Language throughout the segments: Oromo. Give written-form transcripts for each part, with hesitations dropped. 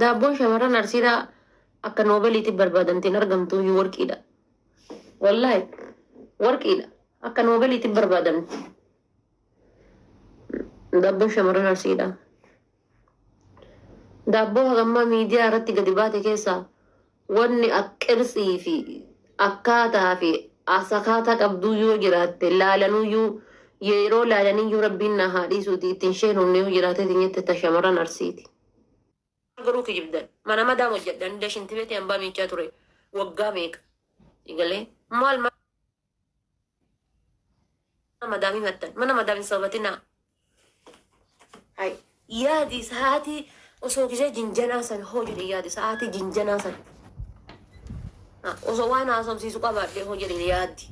Daabboon shamarran Arsiidhaa akka noobeliitti barbaadamti hin argamtuuyyuu warqiidha. Wallaahi warqiidha. Akka noobeliitti barbaadamti. Daabboon shamarran Arsiidhaa. Daabboo hagammaa miidiyaa irratti gadi baate keessaa wanni qirsii fi akkaataa fi asakaataa qabduu yoo jiraatte laalanuyyuu yeroo laalaniyyuu rabbiin na haa dhiisuuti ittiin sheenumne yoo jiraate jette ta shamarran Arsiiti. Garuu kijibdan mana madaam hojjedhan illee shintibeetii hambaa miichaa ture waggaa meeqa galee maal mana madaamii mattan mana madaamii sababatinaa. Hay yaadi sa'aatii osoo gisee jinjanaa san hoo jedhe yaadi sa'aatii jinjanaa san osoo waan haasofsiisu qabaadhee hoo jedhe yaadi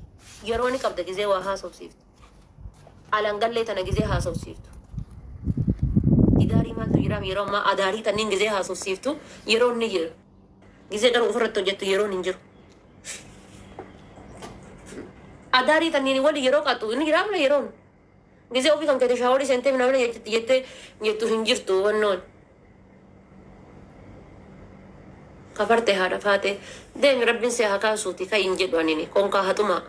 yeroo ni qabda gisee waa haasofsiiftu alangallee tana gisee haasofsiiftu. Gidaarii maaltu jiraam yeroo ammaa adaarii tanniin gisee haasofsiiftu yeroon ni jira. Gisee garuu ofirratti hojjettu yeroon hin jiru. Adaarii tanniin wali yeroo qaxxu inni jiraamna yeroon. Gisee ofii kan keete shaaworii seentee minamina jettee jettu hin jirtu wannoon. Kafarte haadha faate deemi rabbiin si haa kaasuuti kan hin jedhu anini konkaa haxumaa.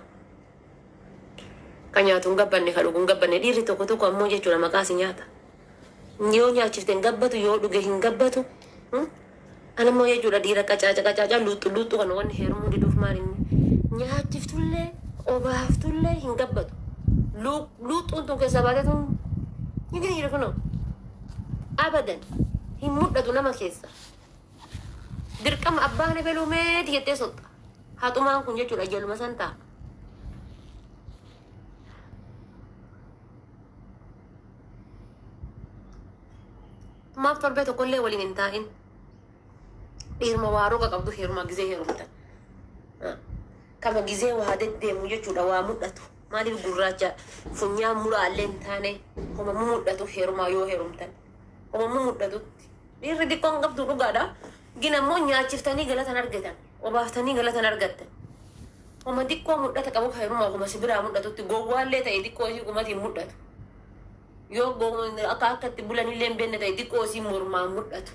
Kan nyaatu hin gabbanne kan dhugu hin gabbanne dhiirri tokko tokko ammoo jechuudha maqaa si nyaata. Yoo nyaachifte hin gabbatu yoo dhuge hin gabbatu. Anammoo jechuudha dhiira qacaaca qacaaca luuxxu luuxxu kan wanni heerumuu diduuf maal inni nyaachiftullee obaaftullee hin gabbatu. Luuxxuun tun keessaa baatee tun hin jira kunoo abadan hin mul'atu nama keessa. Dirqama abbaan ebeluu meeti jettee soxxa. Haxumaan kun jechuudha jaluma san ta'a. Maaf torbee tokkollee waliin hin taa'in. Dhiiruma waa roga qabdu heeruma gizee heerumtan. Kama gizee waa deddeemu jechuudha waa mul'atu. Maaliif gurraacha funyaan muraallee hin taane homa mul'atu heerumaa yoo heerumtan. Homa mul'atutti. Dhiirri xiqqoon qabdu dhugaadha. Gin ammoo nyaachiftanii galatan argatan. Obaaftanii galatan argattan. Homa xiqqoo mul'ata qabu heerumaa homa si biraa mul'atutti gowwaallee ta'e xiqqoo isii gumatiin mul'atu. Yoo akka akka itti bulanillee hin beekne ta'e xiqqoo isii mormaan mul'atu.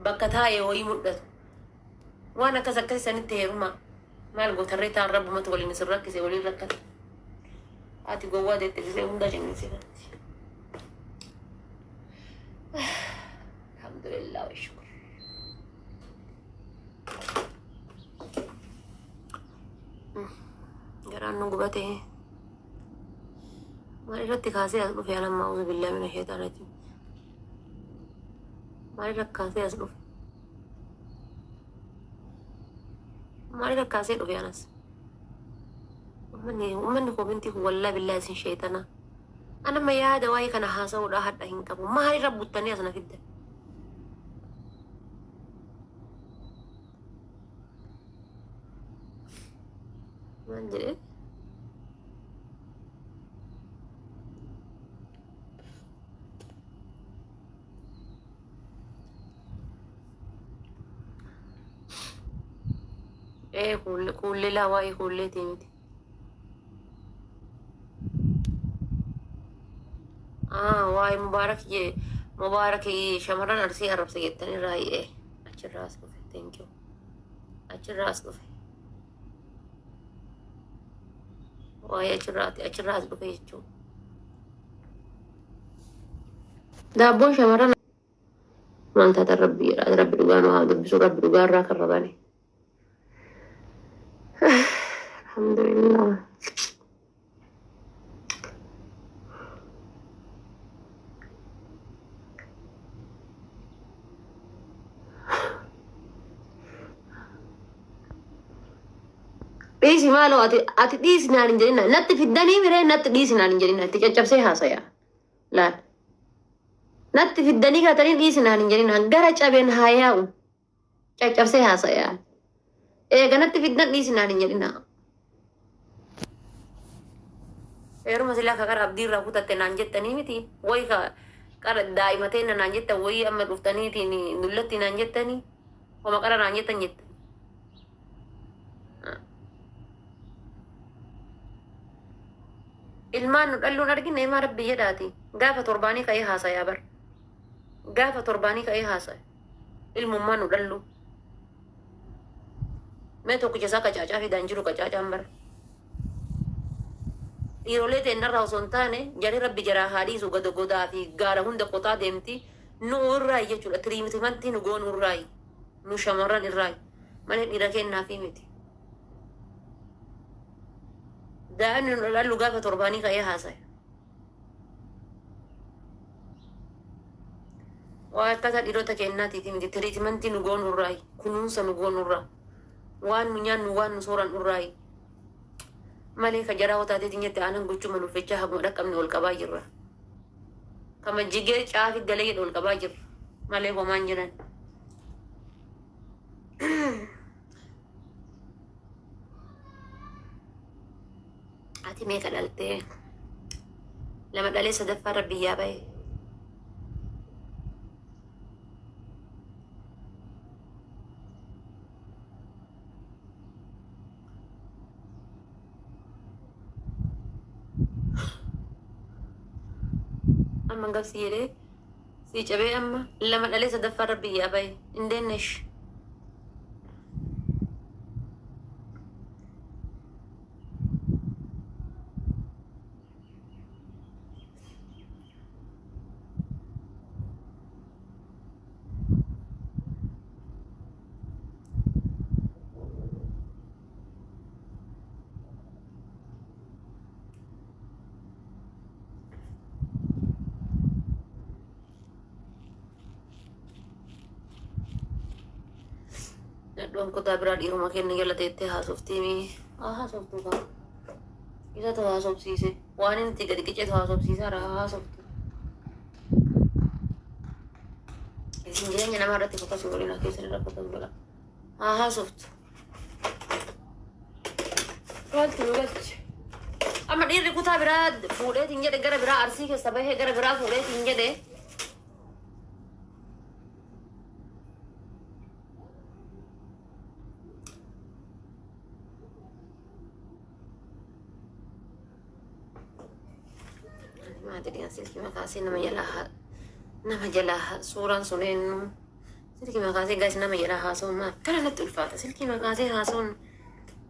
Bakka taa'ee wayii mul'atu. Waan akkas akkasii sanitti heerumaa. Maal gootarree ta'an rabbumatu waliin isin rakkise waliin rakkate. Ati gowwaa deette gisee hundaa cimminsifatti. Alhamdulillah wa shukur. Garaan nu gubate. Maal irratti kaasee as dhufe anamma auzu billahi mina sheexaan rajiim. Maal irra kaasee as dhufe? Maal irra kaasee dhufe anas? Uummanni koomintii kun wallaahi billaahi isin sheexana. Anamma yaada waa'ee kana haasa'uudhaa hadha hin qabu. Maal irra buttanii as na fiddan? Maal jedhee? Ee kuullee laa waa'ee kuulleetii miti. Waa'ee Mubaarak jee Mubaarak shamarran Arsii arrabsa jettanii raay'ee achirraa as dhufe. Thank you. Achirraa as dhufe. Waa'ee achirraati achirraa as dhufe jechuudha. Daabboon shamarran maal taatan rabbi jedha rabbi dhugaa nu haa dubbisu rabbi dhugaa irraa kan rabane. Alhamdulillah. Dhiisi maaloo ati ati dhiisi naan hin jedhina natti fiddanii miree natti dhiisi naan hin jedhina itti caccabsee haasaya laal natti fiddanii kaatanii dhiisi naan hin jedhina gara cabeen haa yaa'u caccabsee haasaya eega natti fiddan dhiisi naan hin jedhina. Heeruma silaa ka qara abdii irraa kutatte naan jettanii miti wayi ka qara daa'ima teenna naan jettan wayii amma dhuftaniitiin dullatti naan jettanii homa qara naan jettan jettan. Ilmaan nu dhalluun argine himaa rabbi jedhaati. Gaafa torbaanii ka'ee haasayaa bar. Gaafa torbaanii ka'ee haasaya. Ilmummaa nu dhallu. Mee tokkicha isaa qacaacaa fidaan jiru qacaacaan bara. Dhiirolee teennarraa osoo hin taane jarri rabbi jaraa haa dhiisu gada godaa fi gaara hunda qotaa deemti. Nu irraayi jechuudha. Treatmentii nu goonu irraayi. Nu shamarran irraayi. Malee dhiira kennaafi miti. Daa'imni nu dhallu gaafa torbaanii ka'ee haasaya. Waa akkaataa dhiirota kennaatiiti miti. Treatmentii nu goonu irraayi. Kunuunsa nu goonu irraa. Waan nu nyaannu waan nu sooran irraayi. Malee ka jaraa hotaateetiin jette aanan gochuu maluuffechaa haguma dhaqqabne ol qabaa jirra. Kama jigee caafi galee jedhu ol qabaa jirra. Malee homaan jiran. Ati meeqa dhaltee? Lama dhalee sadaffaa irra biyyaa bahe. Amma gabsi jedhee sii cabee amma lama dhalee sadaffaa irra biyyaa bahe. እንዴት ነሽ? Nadhoon kutaa biraa dhiiruma kenna jala teettee haasoftii. Haa haasoftu kaa. Isatu haasofsiise. Waan inni itti gadi qicetu haasofsiisaadha haa haasoftu. Isin jireenya namaa irratti focus godhina keessan irra focus godha. Haa haasoftu. Maaltu nu galche? Amma dhiirri kutaa biraa fuudheetiin jedhe gara biraa Arsii keessa bahee gara biraa fuudheetiin jedhe. Maati silkii makaasee nama jalaa nama jalaa suuraan sun eenyu silkii makaasee gaas nama jalaa haasa'uun maal kana natti ulfaata silkii makaasee haasa'uun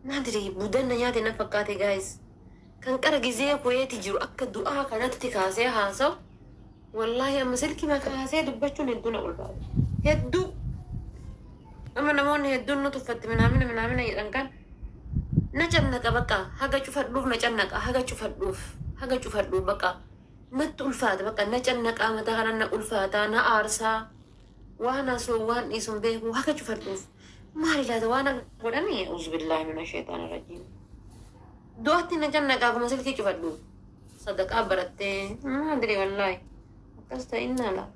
maadiri budanna nyaate na fakkaate gaas kan qara gizee kuweeti jiru akka du'aa kanatti kaasee haasa'u wallaahi amma silkii makaasee dubbachuun hedduu na ulfaata hedduu amma namoonni hedduun nu tuffatti minaamina minaamina jedhan kan na cannaqa bakka haga cufadhuuf na cannaqa haga cufadhuuf bakka natti ulfaata bakka na cannaqaa mataa kana na ulfaataa na aarsaa waan haasoo waan dhiisuun beeku haga cufadhuuf maal ilaata waan godhanii أعوذ بالله من الشيطان الرجيم du'aatti na cannaqaa kuma silkii cufadhuuf sadaqaa barattee maadiri wallaahi akkas ta'innaa laata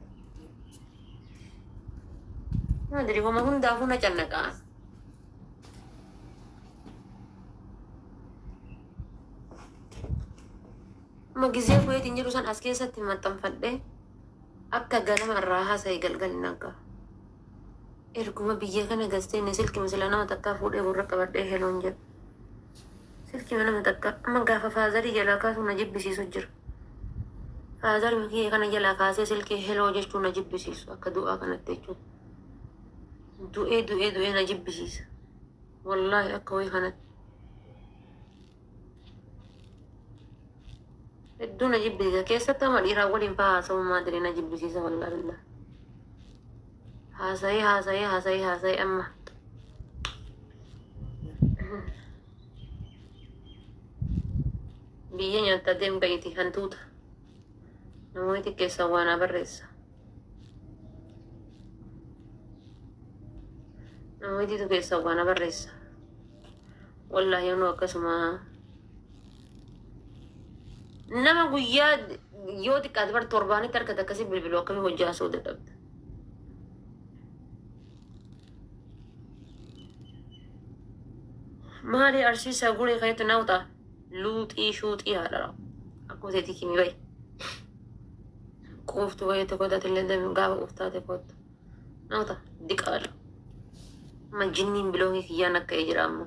maadiri homa hundaafuu na cannaqaa. Amma gizee kuweetiin jiru san as keessatti maxxanfadhee akka ganama irraa haasa'e galgalli nagaa. Erguma biyya kana gastee silkii misila nama takkaa fuudhee gurra qabadhee heloon jedhu. Silkii nama takkaa amma gaafa faazarii jalaa kaasuu na jibbisiisu jira. Faazarii kiyya kana jalaa kaasee silkii heloo jechuu na jibbisiisu akka du'aa kanatti jechuudha. Du'ee du'ee du'ee na jibbisiisa. Wallaahi akka wayii kanatti. Hedduu na jibbisiisa keessatti amma dhiiraa waliin faa haasa'uu maadiri na jibbisiisa wallaahi billah. Haasa'ee haasa'ee haasa'ee haasa'ee amma. Biyya nyaattaa deemu ga'iiti hantuuta. Namoonni xiqqeessan waan barreessa. Namoonni xiqqeessan waan barreessa. Wallaahi yeroo akkasuma nama guyyaa yoo xiqqaate bar torbaanitti harkate akkasii bilbilu akkamii hojii haasa'uu dadhabda. Maali arsiisaa guree kayetu naawta luuxii shuuxii haadha akkuma seetii kimi bayi. Quuftu bayeete kootaati illee dami gaafa quuftaate koota naawta diqaadha. Amma jinniin bilookii kiyyaan akka jira amma.